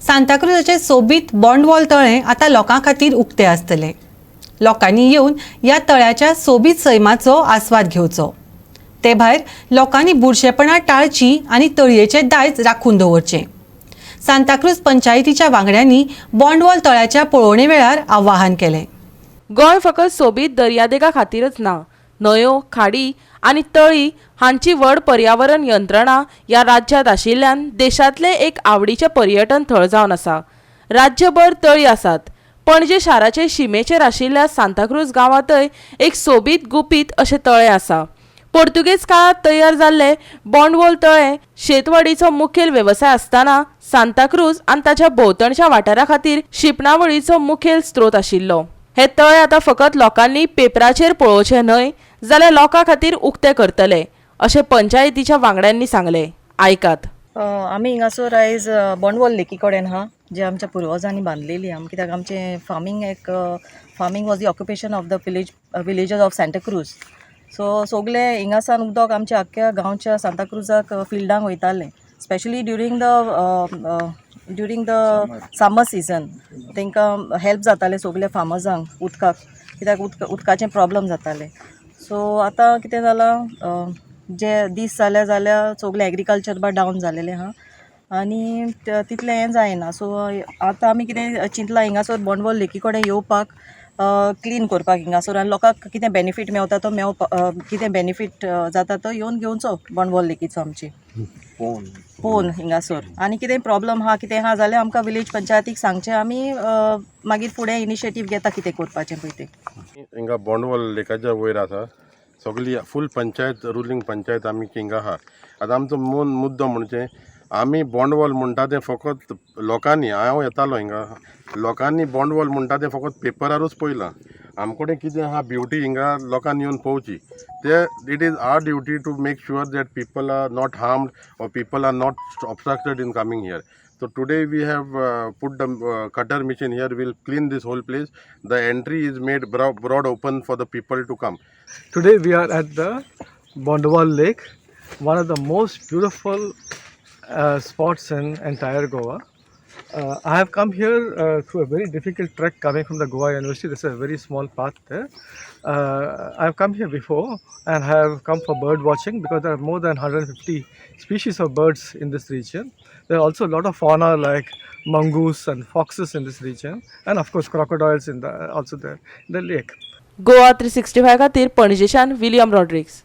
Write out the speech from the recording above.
सांताक्रुजाचें सोबीत बोंडवॉल तळें आतां लोकां खातीर उक्तें आसतलें. लोकांनी येवन ह्या तळ्याच्या सोबीत सैमाचो आस्वाद घेवचो. ते भायर लोकांनी बुरशेपणां टाळचीं आनी तळयेचें दायज राखून दवरचें. सांताक्रूज पंचायतीच्या वांगड्यांनी बोंडवॉल तळ्याच्या पळोवणे वेळार आवाहन केलें. गोंय फकत सोबीत दर्यादेगा खातीरच ना, न्हंयो, खाडी आनी तळी हांची व्हड पर्यावरण यंत्रणा ह्या राज्यांत आशिल्ल्यान देशांतलें एक आवडीचें पर्यटन थळ जावन आसा. राज्यभर तळी आसात. पणजे शाराचे शिमेचेर आशिल्ल्या सांताक्रूज गांवांतय एक सोबीत गुपीत अशें तळें आसा. पोर्तुगेज काळांत तयार जाल्लें बोंडवोल तळें शेतवडीचो मुखेल वेवसाय आसतना सांताक्रूज आनी ताच्या भोंवतणच्या वाठारा खातीर शिंपणावळीचो मुखेल स्त्रोत आशिल्लो. हें तळें आतां फकत लोकांनी पेपराचेर पळोवचें न्हय, जाल्यार लोकां खातीर उक्तें करतले, अशें पंचायतीच्या वांगड्यांनी सांगलें. आयकात. आमी हिंगासर आयज बोंडवल लेकी कडेन आहा, जे आमच्या पुर्वजांनी बांदलेली आहा, कित्याक आमचें फार्मींग एक farming was the occupation of the villagers of Santa Cruz. So सोगले हिंगासान उदक आमच्या आख्ख्या गांवच्या सांताक्रुजाक फिल्डांक वयतालें, specially during the summer season. तांकां हेल्प जातालें सगल्या फार्मर्सांक उदकाक, कित्याक उदकाचें प्रॉब्लम जातालें. सो आतां कितें जालां, जे दीस जाल्या जाल्यार सगलें एग्रीकल्चर बा डावन जालेलें आहा आनी तितलें हें जायना. सो आतां आमी कितें चिंतलां, हिंगासर बोंडवल लेकी कडेन येवपाक, क्लीन करपाक हिंगासर आनी लोकांक कितें बेनिफीट मेवता तो मेवपा, कितें बेनिफीट जाता तो येवन घेवचो बोंडवल लेकीचो आमची पळोवन हिंगासर. आनी कितें प्रॉब्लम आहा, कितें आहा जाल्यार आमकां विलेज पंचायतीक सांगचें. आमी मागीर फुडें इनिशिएटीव घेता कितें करपाचें पळय तें. हिंगा बोंडवल लेकाच्या वयर आसा. सगली फूल पंचायत, रुलींग पंचायत आमी हिंगा आहा. आतां आमचो मेन मुद्दो म्हणजे आमी बोंडवल म्हणटा तें फकत लोकांनी, हांव येतालो हिंगा, लोकांनी बोंडवल म्हणटा तें फकत पेपरारूच पळयलां. आमकडे कितें आहा ब्युटी हिंगा लोकांनी येवन पळोवची ते. It is our duty to make sure that people are not harmed or people are not obstructed in coming here. So today we have put the cutter machine here. We'll clean this whole place. The entry is made broad open for the people to come. Today we are at the Bondawal Lake, one of the most beautiful spots in entire Goa. I have come here through a very difficult trek coming from the Goa University. There's a very small path there. I have come here before and have come for bird watching because there are more than 150 species of birds in this region. There are also a lot of fauna like mongoose and foxes in this region, and of course crocodiles in the also there in the lake. Goa 365 खातीर पणजेच्यान William Rodrigues.